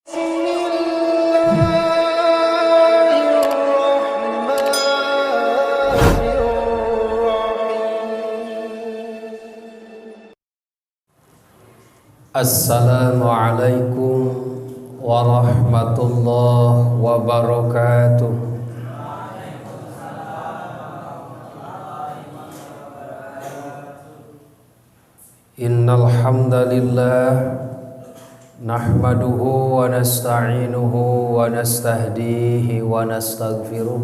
Bismillahirrahmanirrahim. Assalamualaikum warahmatullahi wabarakatuh. Innal hamdalillah nahmaduhu wa nasta'inuhu wa nastahdihi wa nastaghfiruh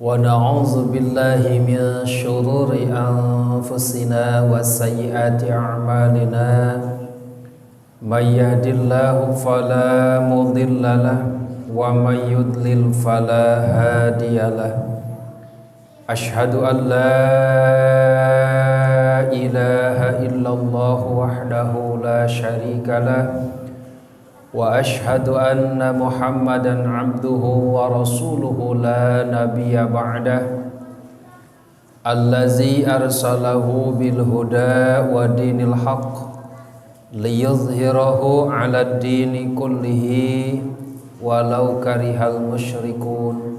wa na'udzu billahi min syururi anfusina wa sayyiati a'malina. May yahdihillahu fala mudilla lahu wa may yudlil fala hadiyalah. Ashhadu an la ilaha illallah wahdahu la syarika lah wa ashhadu anna Muhammadan abduhu wa rasuluhu la nabiyya ba'dah allazi arsalahu bil huda wa dinil haqq liyuzhirahu 'ala ad-dini kullihi walau karihal musyrikun.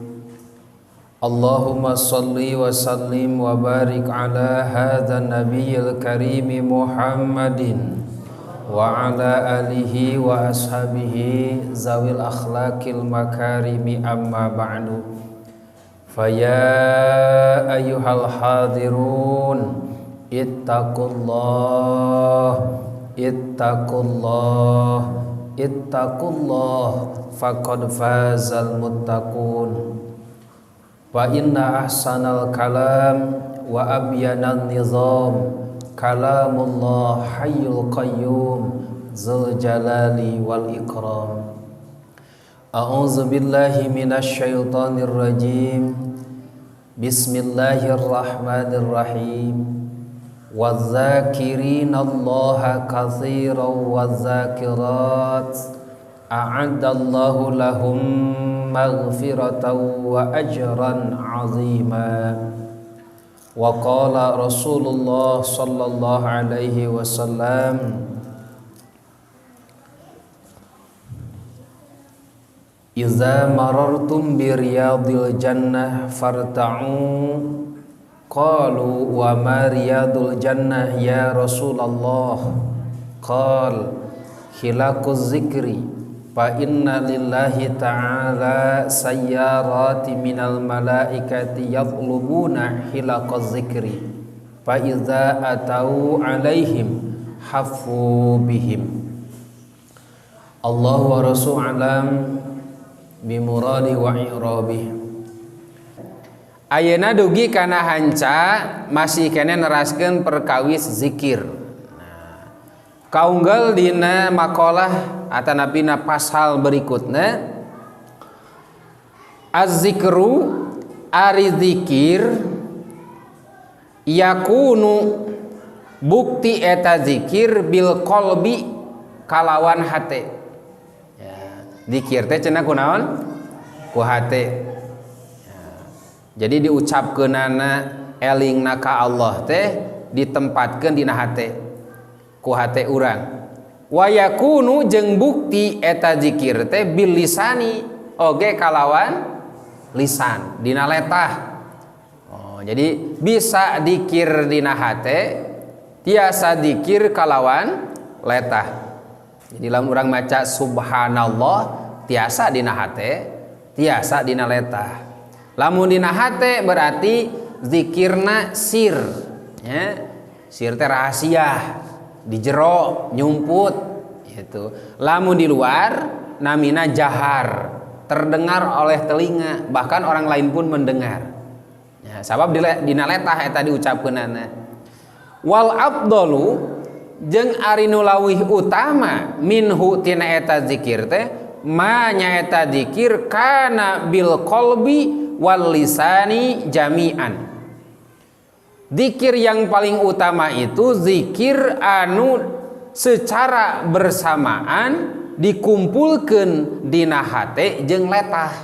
Allahumma salli wa sallim wa barik ala hadha nabiyil karimi Muhammadin wa ala alihi wa ashabihi zawil akhlaqil makarimi, amma ba'du. Faya ayyuhal hadirun, ittaqullah, ittaqullah, ittaqullah, faqad fazal muttaqun. Wa inna ahsanal kalam wa abyanan nizam kalamullah hayyul qayyum dzul jalali wal ikram. A'udzu billahi minasy syaithanir rajim. Bismillahirrahmanirrahim. Wadh-dzakirinallaha katsiran wadh-dzakirat a'addallahu lahum maghfiratan wa ajran 'azima. Wa qala Rasulullah sallallahu alaihi wasallam, iza marartum bi riyadil jannah farta'u. Qalu wa ma riyadul jannah ya Rasulullah? Qal khilaquz zikri fa inna lillahi ta'ala sayyarati minal malaikati yatlubuna hilaqaz zikri fa iza atau alaihim hafu bihim. Allahu wa rasul alam bimuradi wa i'rabih. Ayeuna dugi kana hanca masih kene neraskeun perkawis zikir. Nah, kaunggal dina makalah atanapina pasal berikutnya, az-zikru ari zikir yakunu bukti eta zikir bil qalbi kalawan hate. Ya, zikir teh cenah kunaon? Ku hate. Ya, jadi diucapkeunana elingna ka Allah teh ditempatkeun dina hate, ku hate urang. Wa yakunu jeung bukti eta zikir teh bil lisani oge kalawan lisan dina letah. Oh, jadi bisa dikir dina hate, tiasa dikir kalawan letah. Jadi lamun urang maca subhanallah tiasa dina hate, tiasa dina letah. Lamun dina hate berarti zikirna sir, ya. Sir teh rahasia, di jero nyumput gitu. Lamun di luar namina jahar, terdengar oleh telinga, bahkan orang lain pun mendengar. Ya, sabab dina letah eta diucapkeunana. Wal afdalu jeung ari nu lawih utama minhu tina eta zikir teh ma nyaeta zikir kana bil qalbi wal lisani jami'an. Zikir yang paling utama itu zikir anu secara bersamaan dikumpulkan dina hate jeung letah.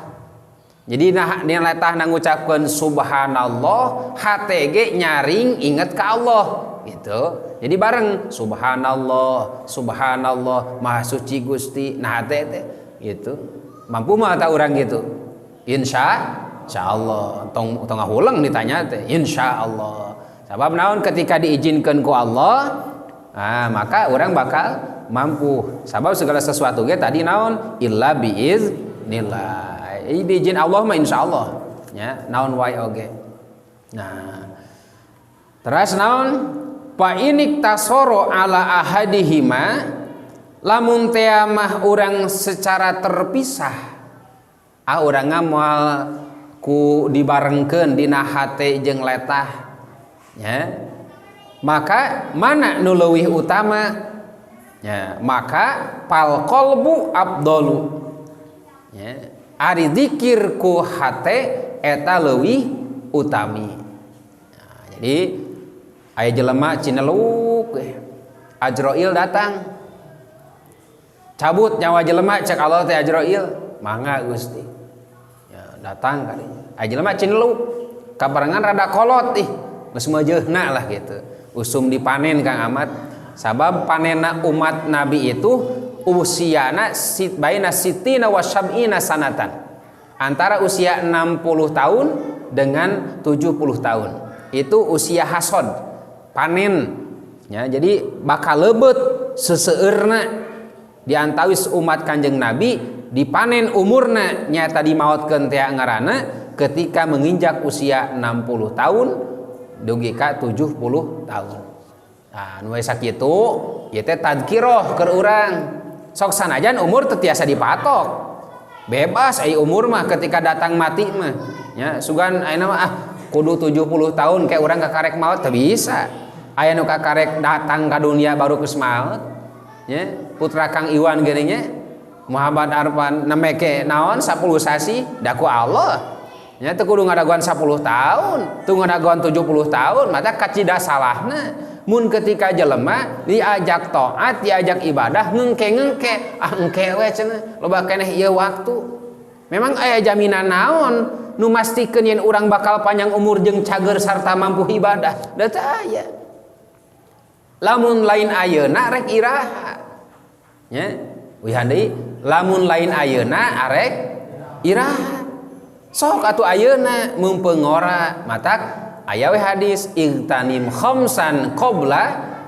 Jadi dina letah ngucapkeun subhanallah, hate ge nyaring inget ka Allah Gitu. Jadi bareng subhanallah, subhanallah, maha suci Gusti. Nah teh teh gitu. Mampu mah tak urang gitu. Insya Allah. Tong tong ngahuleng ditanya teh, insya Allah. Sabab naon ketika diizinkan ku Allah, nah, maka orang bakal mampu. Sabab segala sesuatu ge tadi naon illa biiznillah. Diizin Allah mah insya Allah. Ya, naon wae oge. Nah, terus naon? Fa iniqtasoro ala ahadihima, lamun tea mah urang secara terpisah, ah urang moal ku dibarengkeun dina hate jeung letah, ya. Maka mana nu leuwih utama? Ya, maka fal qalbu afdalu. Ya, ari zikir ku hate eta leuwih utami. Nah, jadi aya jelema cineluk, Ajroil datang, cabut nyawa jelema, cek Allah teh Ajroil, mangga Gusti. Ya, datang kali aya jelema cineluk, kabarengan rada kolot, ih geus meujeuhna lah gitu, usum dipanen Kang Ahmad. Sabab panena umat Nabi itu usiana baina sittina wa sab'ina sanatan, antara usia 60 tahun dengan 70 tahun itu usia hasod, panen ya. Jadi bakal lebet seseurna diantawis umat Kanjeng Nabi dipanen umurna nyata dimautkeun teh ngaranna ketika menginjak usia 60 tahun dugi ka 70 tahun. Nah, nu sakitu ieu teh tadkiroh keur urang. Sok sanajan umur teu tiasa dipatok, bebas ai umur mah ketika datang mati mah ya. Sugan ayeuna mah ah kudu 70 tahun kayak urang kakarek maut, teu bisa. Aya nu kakarek datang ka dunia baru geus maut ya. Putra Kang Iwan geuning nya, Muhammad Arfan, nembe ke naon 10 sasi da ku Allah nya. Teu kudu ngadagoan 10 tahun, teu ngadagoan 70 tahun. Mata kacida salahna mun ketika jelema diajak taat, diajak ibadah, ngengke-ngengke, ah engke we cenah, loba keneh ieu waktu. Memang aya jaminan naon nu mastikeun yen urang bakal panjang umur jeung cager sarta mampu ibadah? Da teu aya. Lamun lain ayeuna rek iraha? Nya uihan deui, lamun lain ayeuna arek iraha? Sok atuh ayeuna mumpung ngora. Matak aya we hadis igtanim khamsan qabla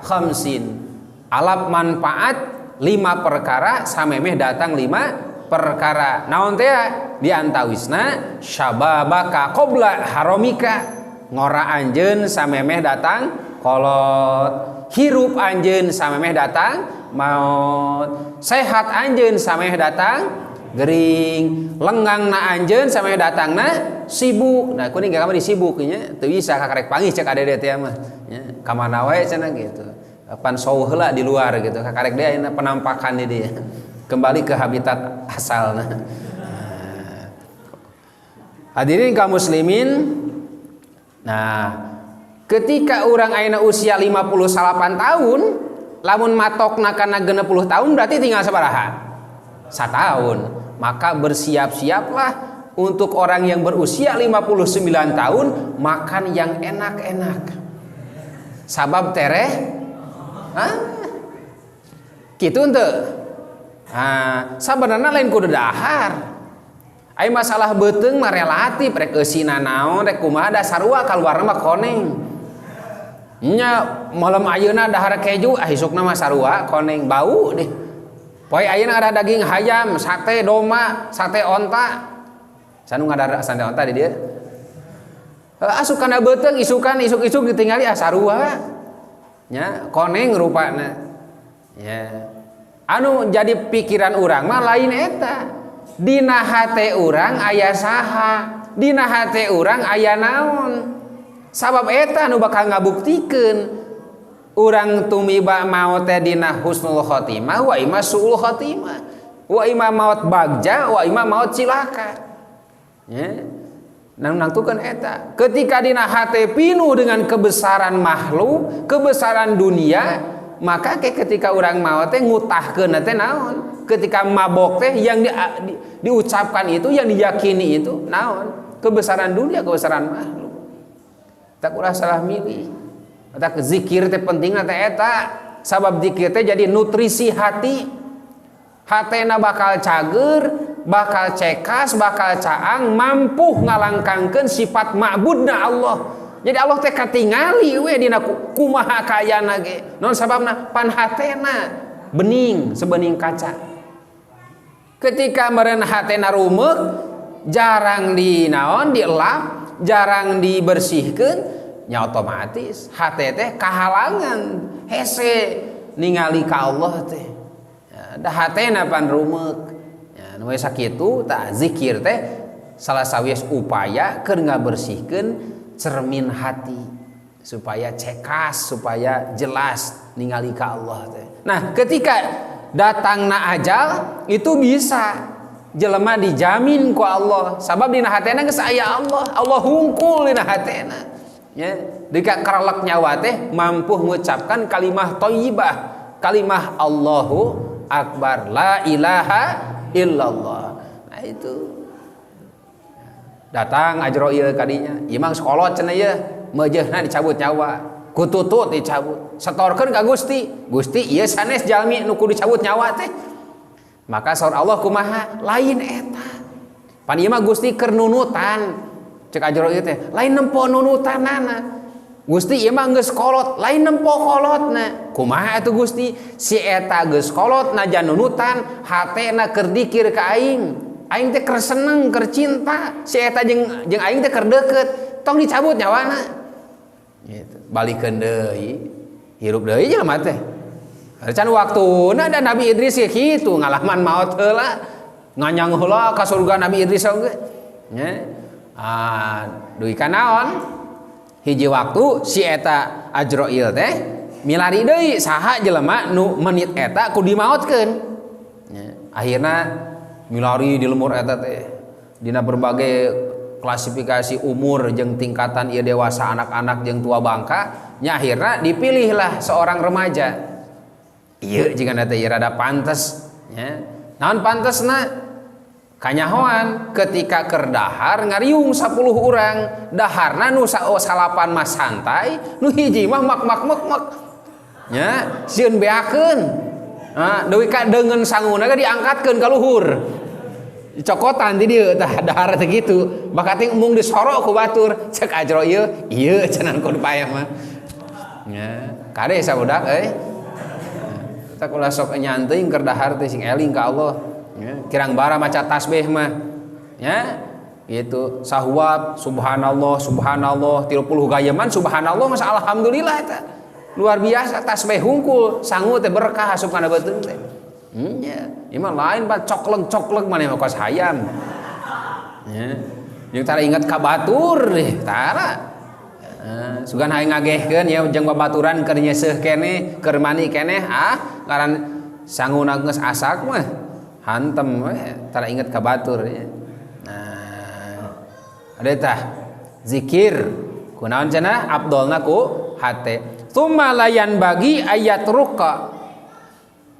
khamsin, alap manfaat lima perkara samemeh datang lima perkara. Naon teh diantawisna? Syababaka qabla haromika, ngora anjeun samemeh datang kolot, hirup anjeun samemeh datang maut, sehat anjeun samemeh datang gering, lengang na anjeun samemeh datang na sibuk. Nah, kuning gak di sibuk nya teu bisa kakarek panggih cek adede teh mah nya, ka mana wae cenah gitu, pan show heula di luar gitu, kakarek dia penampakan di dia kembali ke habitat asal. Nah, hadirin kaum muslimin, nah ketika orang ayeuna usia 58 tahun, lamun matokna kana 60 tahun berarti tinggal sabaraha? Satahun. Maka bersiap-siaplah untuk orang yang berusia 59 tahun makan yang enak-enak. Sabab tereh? Hah? Gitu ente. Nah, sabenerna lain kudu dahar. Ai masalah beuteung mah relatif, rek eusina naon, rek kumaha da sarua kaluarna mah koneng. Nya malam ayeuna dahar keju, ah isukna mah sarua koneng, bau deh. Poe ayeuna ada daging hayam, sate domba, sate onta. Sanu ngadar sate onta di dieu. Asup kana beuteung isukan isuk-isuk ditinggali ah sarua. Nya koneng rupana. Ya. Anu jadi pikiran urang mah lain eta. Dina hate urang aya saha, dina hate urang aya naon. Sabab eta nu bakal ngabuktikeun urang tumiba maot teh dina husnul khotimah wa imma suul khotimah. Wa imma maot bagja wa imma maot cilaka. Ya. Nang nangtukeun eta. Ketika dina hate pinuh dengan kebesaran makhluk, kebesaran dunia, maka ke ketika urang maot teh ngutahkeun teh naon? Ketika mabok teh yang diucapkan itu, yang diyakini itu naon? Kebesaran dunia, kebesaran makhluk. Tak ulah salah milih. Eta zikir teh pentingna teh eta sabab zikir teh jadi nutrisi hati. Hatena bakal cager, bakal cekas, bakal caang, mampu ngalangkangkeun sifat ma'budna Allah. Jadi Allah teh katingali we dina kumaha kaayana ge. Naon sababna? Pan hatena bening sebening kaca. Ketika meureun hatena rumeuk, jarang di naon dielap, jarang dibersihkeun, nya otomatis hate teh kahalangan hese ningali ka Allah teh. Ya, da hatena pan rumeuk. Ya, nu sakitu tah zikir teh salah sawios upaya keur ngabersihkeun cermin hati supaya cekas, supaya jelas ningali ka Allah teh. Nah, ketika datangna ajal itu bisa jelema dijamin ku Allah sabab dina hatena geus aya Allah, Allah hungkul dina hatena. Ya, dika karelek nyawa teh mampu mengucapkan kalimah thayyibah, kalimah Allahu akbar, la ilaha illallah. Nah itu datang Ajroil kadinya, ieu mah geus kolot cenah ieu, meujeuhna dicabut nyawa, kututut dicabut, setorkeun ka Gusti. Gusti ieu sanes jalmi nu kudu dicabut nyawa teh. Maka saur Allah kumaha? Lain eta. Pan ieu mah Gusti keur nunutan. Cek Ajroil teh, lain nempo nunutanana. Gusti ieu mah geus kolot, lain nempo kolotna. Kumaha atuh Gusti? Si eta geus kolot najan nunutan, hatena keur dikir ka aing. Aing teh keur seneng, keur cinta. Si eta jeung jeung aing teh keur deukeut, tong dicabut nyawana. Gitu. Balikeun deui. Hirup deui jelema teh. Can waktuna da Nabi Idris ge kitu ngalaman maot heula. Nganyang heula ka surga Nabi Idris oge. Nya. Ah, dugi ka naon? Hiji waktu si eta Ajroil teh milari deui saha jelema nu menit eta kudu dimaotkeun. Nya. Akhirna milari di lemur eta teh dina berbagai klasifikasi umur jeung tingkatan ieu dewasa, anak-anak jeung tua bangka, nya akhirna dipilihlah seorang remaja. Ieu jigana teh rada pantes nya. Naon pantesna? Kanyahoan ketika keur dahar ngariung 10 urang, daharna nu salapan mah santai, nu hiji mah mak mak mak mak. Nya sieun beakeun. Nah, deui ka deungeun sanguna ge diangkatkeun ka luhur. Cokotan di dieu tah dahar teh kitu. Bakat teh embung disorok ku batur, cek Ajroil, ieu cenah kudu paeh mah. Nya, kade sabudak euy. Tak ulah sok nyantuing keur dahar teh sing eling ka Allah. Ya, kirang bara maca tasbih mah. Ya, itu sahwat subhanallah subhanallah 30 gayeman subhanallah masa alhamdulillah eta. Luar biasa tasbih hungkul sangu teh berkah asup kana beuteung teh. Nya, ieu mah lain pak cokleng-cokleng maneh mah kos hayam. Ya. Jeung tara inget ka batur deh, tara. Sugan hayang ngagehkeun ya jeung babaturan keur nyeuseuh keneh, keur mandi keneh, ah ngaran sanguna geus asak mah hantem we tara inget ka batur ya. Nah, ada tah zikir kunaon cenah abdolna ku hate. Tsumma layan bagi ayat ruqa.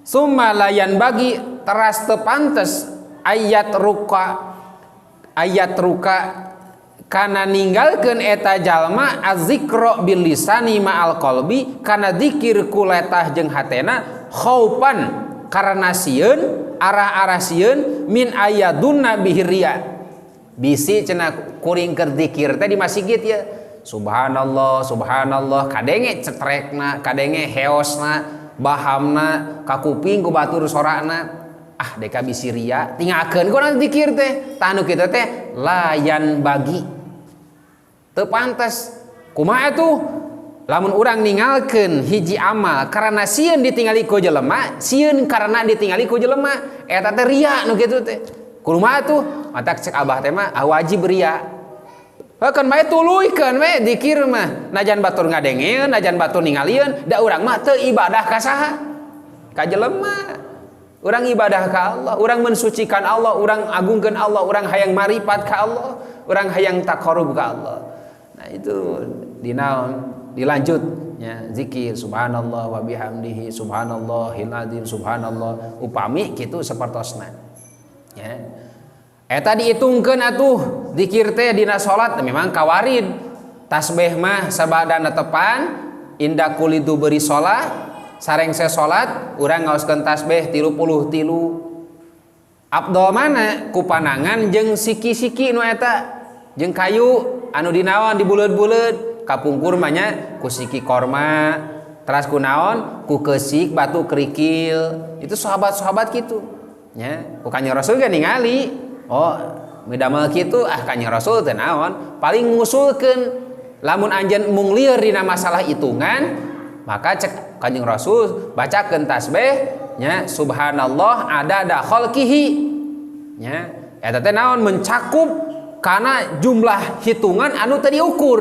Tsumma layan bagi teras teu pantes ayat ruqa, ayat ruka kana ninggalkeun eta jalma azzikra bil lisani ma'al qalbi kana zikir ku letah jeung hatena khaufan karena sieun arah-arah sieun min ayadunna bihi riya. Bisi cenah kuring keur zikir teh di masjid ya subhanallah subhanallah kadenge cetrekna kadenge heosna bahamna kakuping ku batur sorana ah deka bisi ria tinggalkeun ku nanti zikir teh tanu kitu teh layan bagi teu pantes. Kumaha atuh lamun urang ninggalkeun hiji amal karena sieun ditingali ku jelema, sieun karena ditingali ku jelema, eta teh ria nu kitu teh. Kumaha atuh? Matak cek abah teh mah ah, wajib ria. Heukeun bae tuluykeun we zikir mah. Najan batur ngadengeun, najan batur ningalieun, da urang mah teu ibadah ka saha? Ka jelema. Urang ibadah ka Allah, urang mensucikan Allah, urang agungkeun Allah, urang hayang maripat ka Allah, urang hayang taqarrub ka Allah. Nah itu dinaon dilanjut ya zikir subhanallah wa bihamdihi subhanallahil azim subhanallah upami kitu sapertosna ya. Eta dihitungkeun atuh zikir teh dina salat memang kawarid tasbih mah sabada tepan Inda kulli duburi sholah, sareng se salat urang ngaoskeun tasbih 33. Abdol mana ku panangan jeung siki-siki nu eta jeung kayu anu dinaon dibuleud-buleud kapungkur mah nya ku siki korma teras ku naon ku keusik batu kerikil. Itu sahabat-sahabat kitu nya, ku Kanjeng Rasul ge ningali, oh midamel kitu, ah Kanjeng Rasul teh naon paling ngusulkeun lamun anjeun mung lieur dina masalah hitungan, maka cek Kanjeng Rasul bacakeun tasbih nya subhanallah adada khalqihi nya. Eta teh naon mencakup karena jumlah hitungan anu teu diukur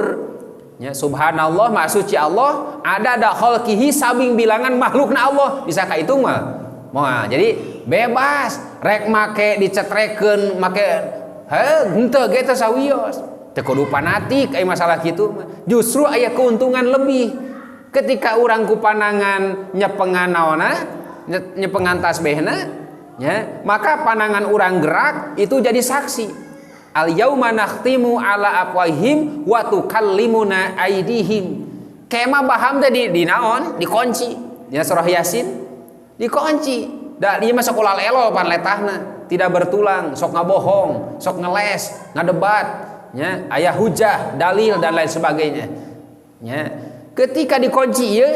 nya. Subhanallah, maha suci Allah, adada khalqihi sabing bilangan makhlukna Allah, bisa kahitung mah moal. Jadi bebas rek make dicetrekeun make heuh henteu ge teh sawios, teu kudu fanatik aya masalah kitu mah. Justru aya keuntungan lebih ketika urang ku panangan nyepengan naonna, nyepengan tasbihna ya, maka panangan urang gerak itu jadi saksi. Al yauma nakhtimu ala afwahihim wa tukallimuna aidihim. Kema baham teh di naon? Dikunci. Ya surah Yasin dikunci. Da ieu mah sok ulah elol pan letahna, tidak bertulang, sok ngabohong, sok ngeles, ngadebat, nya aya hujah, dalil dan lain sebagainya. Nya. Ketika dikunci ieu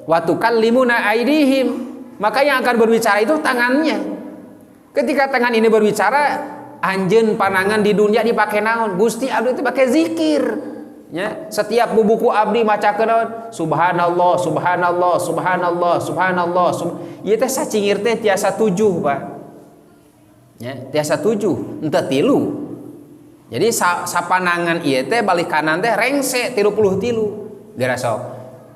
wa tukallimuna aidihim, maka yang akan berbicara itu tangannya. Ketika tangan ini berbicara, anjeun panangan di dunia dipakai naon? Gusti abdi itu pakai zikir. Ya, setiap buku abdi macakeun naon? Subhanallah, subhanallah, subhanallah, subhanallah. Ieu teh sacingir teh tiasa 7, Pak. Ya, tiasa 7, henteu 3. Jadi sapanangan ieu teh balik kanan teh rengse 33. Geura sok.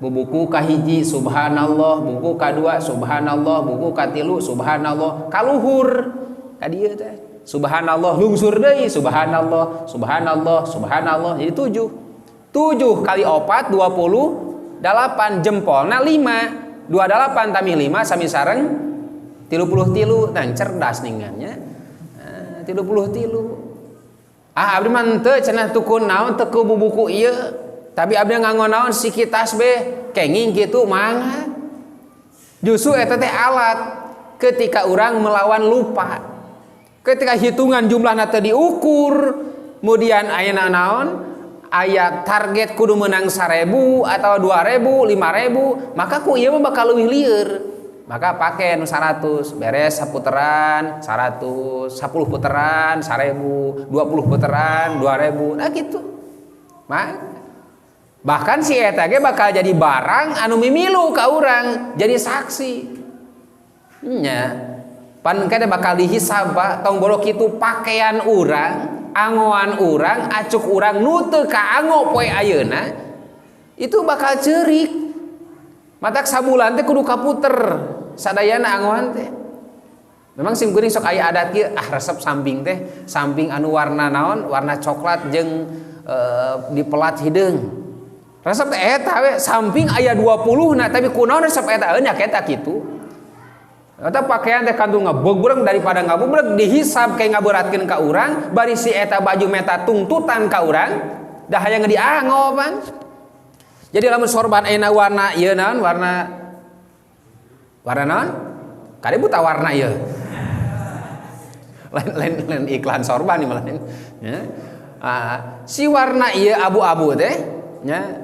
Buku kahiji subhanallah, buku kadua subhanallah, buku katilu subhanallah, kaluhur ka dieu teh. Subhanallah lungsur deui subhanallah, subhanallah, subhanallah. Jadi 7. 7 kali 4 28, jempolna 5. 28 tambah 5 sami sareng 33. Nah, cerdas ningannya. Nah, 33. Ah abdi mah henteu cenah tukun naon teu ku buku ieu. Tapi abdi nganggo naon siki tasbih kenging kitu mangga. Justru eta teh alat ketika urang melawan lupa. Ketika hitungan jumlahna teu diukur, kemudian ayeuna naon? Aya target kudu menang 1000 atau 2000, 5000, maka ku ieu mah bakal leuwih lieur. Maka pake nu 100, beres saputeran 100, 10 puteran 1000, 20 puteran 2000, nah gitu. Bahkan si eta ge bakal jadi barang anu mimilu ka urang, jadi saksi. Nya. Pan kada bakal dihisab, Pak, tong boro kitu pakaian urang, angoan urang, acuk urang nu teu kaanggo poe ayeuna itu bakal ceurik. Matak sabulan teh kudu kaputer sadayana angoan teh. Memang sim kuring sok aya adat kieu, ah resep samping teh, samping anu warna naon, warna coklat jeung dipelat hideung. Resep teh eta we, samping aya 20 na tapi kunaon resep eta nya eta kitu. Eta pakaian teh kantun ngabebreg daripada ngabebreg dihisab kayak ngaberatkeun ka urang, bari si eta baju meta tungtutan ka urang, dah hayang dianggo pan. Jadi lamun sorban ayeuna warna ieu naon, warna warna naon? Kade buta warna ieu. Lain lain lain iklan sorban nih malah. Ya. Ah, si warna ieu abu-abu teh nya.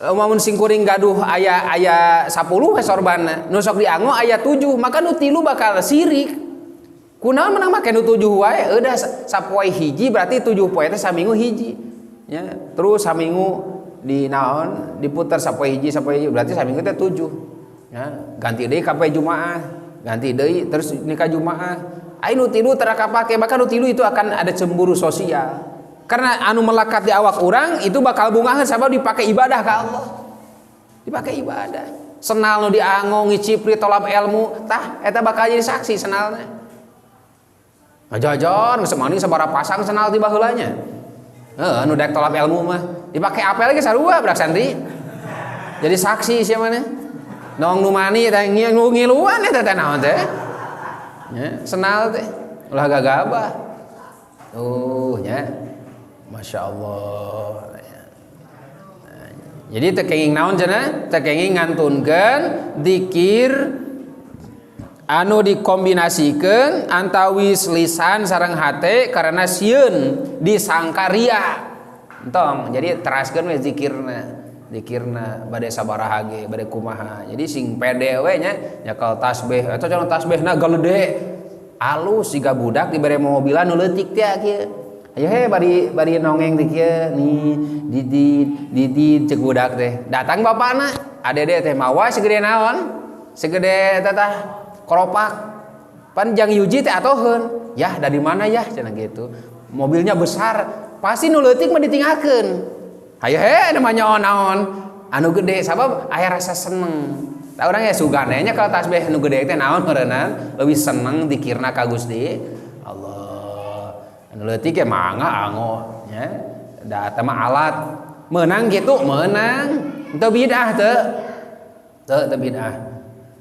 Lamun singkuring gaduh aya aya 10 we sorbanna, nu sok dianggo aya 7, maka nu 3 bakal sirik. Kunaon menang make nu 7 wae? Eudah sapoe hiji berarti 7 poe teh saminggu hiji. Ya, terus saminggu di naon diputer sapoe hiji sapoe hiji berarti saminggu teh 7. Ya, ganti deui ka poe Jumaah, ganti deui terus nikah Jumaah. Ai nu 3 teu kapake, maka nu 3 itu akan ada cemburu sosial. Karena anu melekat di awak urang itu bakal bungaheun sabab dipakai ibadah ka Allah. Dipakai ibadah. Senal nu dianggo ngicipri tolab ilmu, tah eta bakal jadi saksi senalna. Ngajajar geus mani sabaraha pasang senal ti baheula nya. Heuh nu daek tolab ilmu mah dipake apel ge sarua budak santri. Jadi saksi sia maneh. Nong nu mani teh ngiluan eta teh naon teh? Nya, senal teh ulah gagabah. Tuh nya. Masya Allah. Jadi teu kenging naon cenah? Teu kenging ngantunkeun zikir anu dikombinasikeun antawis lisan sareng hate karena sieun disangka ria. Entong, jadi teraskeun we zikirna. Zikirna bade sabaraha ge, bade kumaha. Jadi sing pede we nya nyekel tasbih eta cenah tasbihna galede. Alus siga budak dibere mobilan nu leutik teh kieu. Ayo he bari bari nongeng di kieu nih didid didid cek budak teh. Datang bapakna, adede teh mawa segede naon? Segede eta tah koropak. Panjang yuji teh atoheun. Yah dari mana yah cenah gitu. Mobilnya besar, pasti nu leutik mah ditinggalkeun. Ayo he namanya naon anu gede sabab aya rasa seneng. Tah urang ya sugane nya kalau tasbih anu gede teh naon meureunnan leuwih seneng dikirna ka Gusti Allah. Anu leutik ge mangga anggo nya. Da eta mah alat. Meunang kitu meunang. Teu bid'ah teu. Teu teu bid'ah.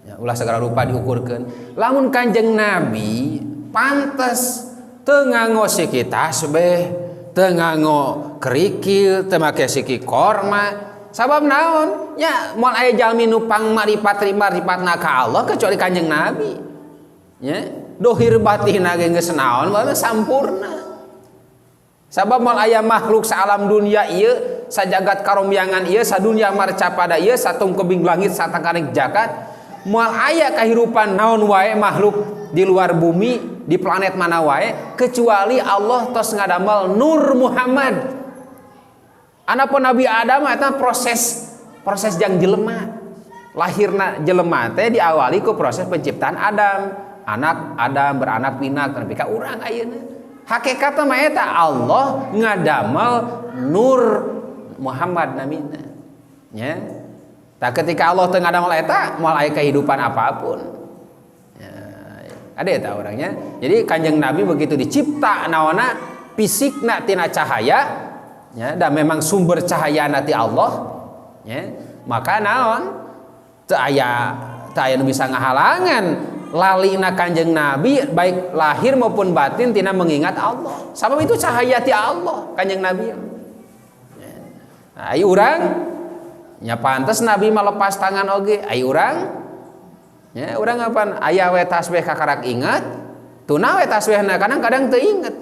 Ya, ulah segala rupa diukurkeun. Lamun Kanjeng Nabi pantes teu nganggo siki tasbih, teu nganggo kerikil, teu make siki korma. Sabab naon? Ya moal aya jalmi nu pangmaripat maripatna ka Allah kecuali Kanjeng Nabi. Ya, dohir batinna ge geus naon bae sampurna. Sabab moal aya makhluk saalam dunia ieu, sajagat karomyangan ieu, sadunya marcapada ieu, satungkebing langit satangkaring jagat, moal aya kahirupan naon wae makhluk di luar bumi, di planet mana wae kecuali Allah tos ngadamel Nur Muhammad. Anapun Nabi Adam eta proses proses jang jelema. Lahirna jelema teh diawali ku proses penciptaan Adam. Anak Adam beranak pinak nepi ka urang ayeuna. Hakikatna mah eta Allah ngadamel Nur Muhammad namina. Ya. Tah ketika Allah teu ngadamel eta moal aya kehidupan apapun. Ya, ada eta orangnya. Jadi Kanjeng Nabi begitu dicipta naonna fisikna tina cahaya ya, dan memang sumber cahaya nanti Allah ya, maka naon teu aya nu bisa ngahalangan lalina Kanjeng Nabi baik lahir maupun batin tina mengingat Allah. Sabab itu cahaya ti Allah Kanjeng Nabi. Ya. Nah, ai urang nya pantes Nabi mah lepas tangan oge. Ai urang nya urang apaan aya we tasbih kakarak ingat, tuna we tasbihna kadang-kadang teu inget.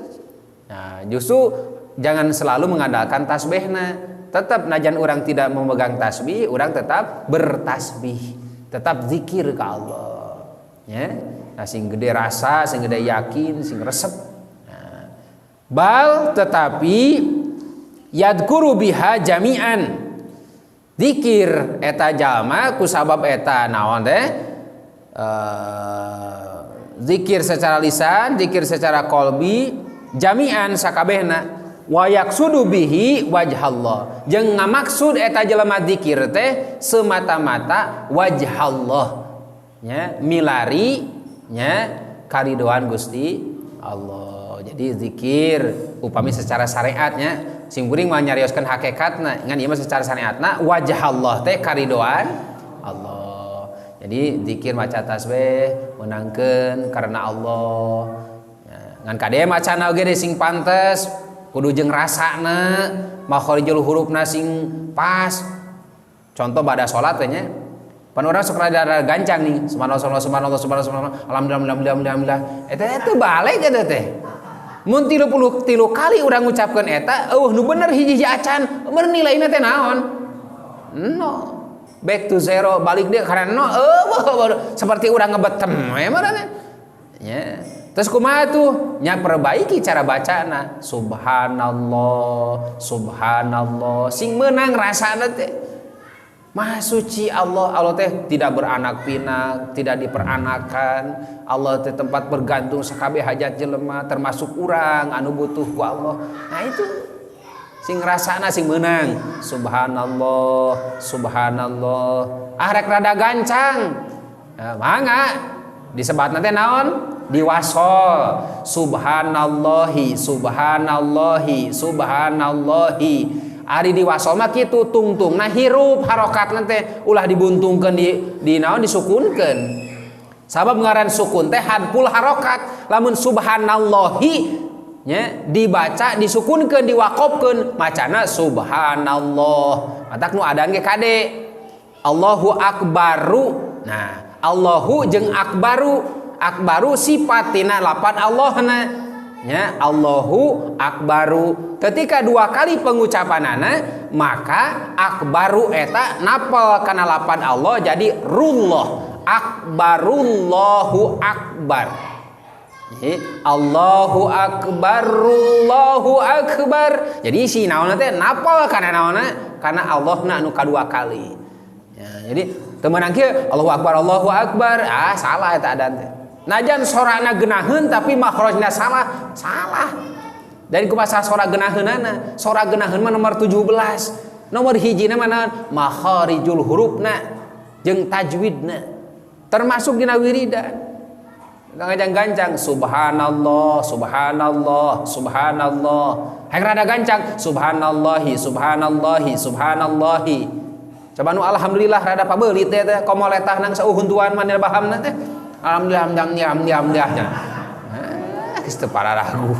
Nah, justru jangan selalu mengandalkan tasbihna. Tetap najan orang tidak memegang tasbih, orang tetap bertasbih, tetap zikir ke Allah. Ya, nah, sing gede rasa, sing gede yakin, sing resep. Nah, bal tetapi yadkuru biha jami'an. Zikir eta jalma kusabab eta naon teh? Zikir secara lisan, zikir secara kolbi, jami'an sakabehna. Wa yaqsudu bihi wajhallah. Jeung ngamaksud eta jelema zikir teh semata-mata wajhallah. Nya milari nya karidoan Gusti Allah. Jadi zikir upami secara syariatnya sim kuring mah nyarioskeun hakikatna ngan ieu mah secara syariatna wajhallah teh karidoan Allah. Jadi zikir maca tasbih menangkeun karena Allah. Ya, ngan kade macana oge sing pantes kudu jeung rasana makharijul hurufna sing pas. Contoh pada salat teh nya pan urang sok rada gancang nih subhanallah subhanallah subhanallah subhanallah alhamdulillah alhamdulillah alhamdulillah eta teh balik eta teh. Mun 33 kali urang ngucapkeun eta eueuh nu bener hiji-hiji acan bener nilaina teh naon? No. Back to zero balik deui karena no eueuh seperti urang ngebetem we mah nya. Terus kumaha tuh? Nya perbaiki cara bacana. Subhanallah, subhanallah. Sing meunang rasana teh. Maha suci Allah, Allah teh tidak beranak pinak, tidak diperanakan. Allah teh tempat bergantung sakabeh hajat jelema termasuk urang anu butuh ku Allah. Nah itu sing rasana sing meunang. Subhanallah, subhanallah. Ah rek rada gancang. Nah, mangga disebatna teh naon? Diwasol. Subhanallahi, subhanallahi, subhanallahi. Ari diwasol mah kitu tungtungna hirup harokatna teh ulah dibuntungkeun di naon disukunkeun. Sabab ngaran sukun teh hadful harokat. Lamun subhanallahi Nya dibaca disukunkeun diwaqofkeun macana subhanallah. Matak nu adan ge kade. Allahu akbaru. Nah, Allahu jeung akbaru. Akbaru sifatina lapan Allahna. Nya Allahu akbaru. Ketika dua kali pengucapanana maka akbaru eta napal kana lapan Allah jadi rullah. Akbarullahu akbar. Jadi, Allahu akbar, Allahu akbar. Jadi si naonna teh napal kana naonna karena Allahna anu kadua kali. Ya, jadi teu meunang kieu Allahu akbar, Allahu akbar. Ah, salah eta adan teh. Najan sorana geunaheun tapi makhrajna salah, salah. Dan kumaha sora geunaheunana? Sora geunaheun mah nomor 17. Nomor hijina mah naon? Makharijul hurufna jeung tajwidna. Termasuk dina wiridan. Gancang-gancang subhanallah, subhanallah, subhanallah. Hayang rada gancang subhanallahi, subhanallahi, subhanallahi. Coba nu alhamdulillah rada pabeulit teh teh komo letah nang sauhuntuan mah bahamna teh. Alhamdulillah, alhamdulillah, alhamdulillah. Ah, geus teu pararagu.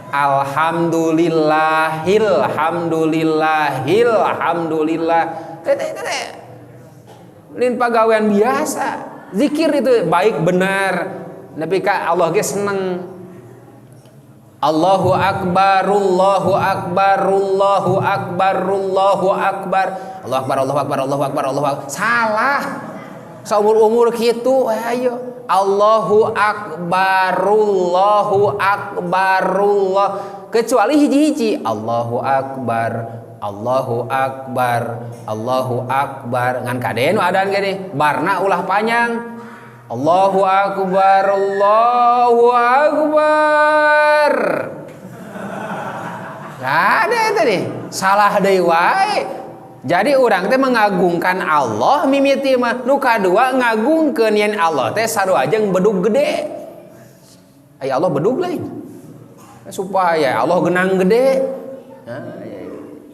Alhamdulillahil hamdulillahil alhamdulillah. Teh teh teh. Lain pagawean biasa. Zikir itu baik benar. Nabi ka Allah ge seneng. Allahu akbar, Allahu akbar, Allahu akbar, Allahu akbar. Allahu akbar, Allahu akbar, Allahu akbar, Allahu akbar. Salah. Saumur-umur kitu ayo. Allahu akbar, Allahu akbar, Allah. Kecuali hiji-hiji Allahu akbar, Allahu akbar, Allahu akbar. Ngan kade nu adan gini, barna ulah panjang. Allahu akbar, Allahu akbar. Gak ada tadi. Salah deui wae. Jadi urang teh mengagungkan Allah mimiti mah. Nu kadua ngagungkeun yen Allah teh sarua jeung bedug gede. Aya Allah bedug lain. Supaya Allah genang gede. Nah,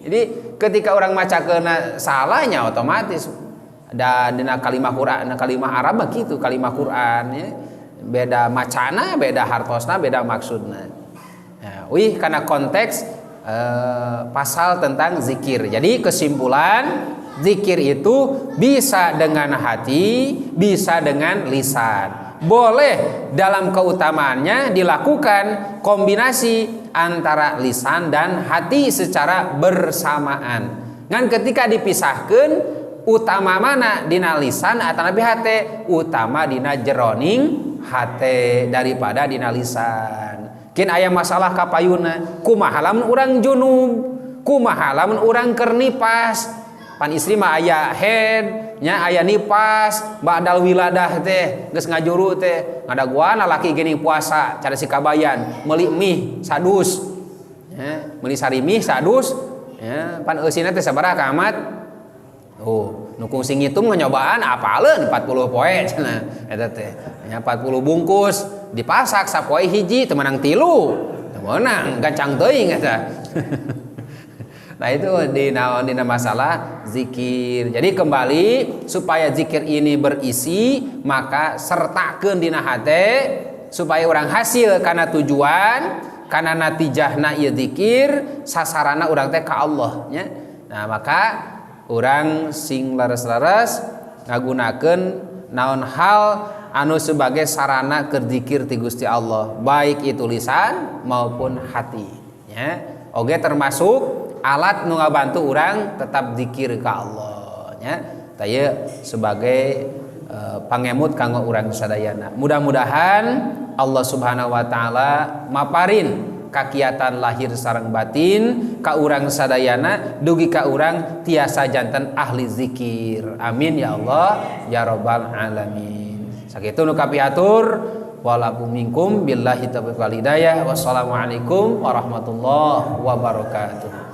jadi ketika orang maca kena salahnya otomatis ada dina kalimah Quran, kalimah Arab mah gitu, kalimah Quran ya. Beda macana, beda hartosna, beda maksudna. Nah, wih karena konteks pasal tentang zikir. Jadi kesimpulan zikir itu bisa dengan hati, bisa dengan lisan. Boleh dalam keutamaannya dilakukan kombinasi antara lisan dan hati secara bersamaan. Ngan ketika dipisahkan utama mana dina lisan atau nabi hate, utama dina jeroning hate daripada dina lisan. Kin aya masalah kapayuna, kumaha lamun urang junub, kumaha lamun urang keur nipas. Pan istri mah aya head, nya aya nipas, ba'dal wiladah teh geus ngajuru teh, ngadaguan lalaki gini puasa cara si kabayan, meuli mie sadus. Ya, meuli sari mie sadus, ya, pan eusina teh sabaraha amat? Oh, nu kungsi ngitung nyobaan apaleun 40 poe cenah eta teh. Nya 40 bungkus dipasak sapoe hiji teu meunang tilu. Teu meunang gancang teuing eta. Nah itu di naon dina masalah zikir. Jadi kembali supaya zikir ini berisi maka sertakeun dina hate supaya orang hasil karena tujuan karena natijahna ieu zikir sasarana urang teh ka Allah nya. Nah maka urang sing leres-leres ngagunakeun naon hal anu sebagai sarana keur zikir ti Gusti Allah baik itu lisan maupun hati ya. Oge termasuk alat nu ngabantu urang tetap zikir ka Allah nya. Tah ieu sebagai pangemut kanggo urang sadayana. Mudah-mudahan Allah Subhanahu wa taala maparin kakiatan lahir sareng batin ka urang sadayana dugi ka urang tiasa janten ahli zikir. Amin ya Allah ya rabbal alamin. Sakitu nu kapihatur walafu minkum billahi taufiq wal hidayah. Wassalamualaikum warahmatullahi wabarakatuh.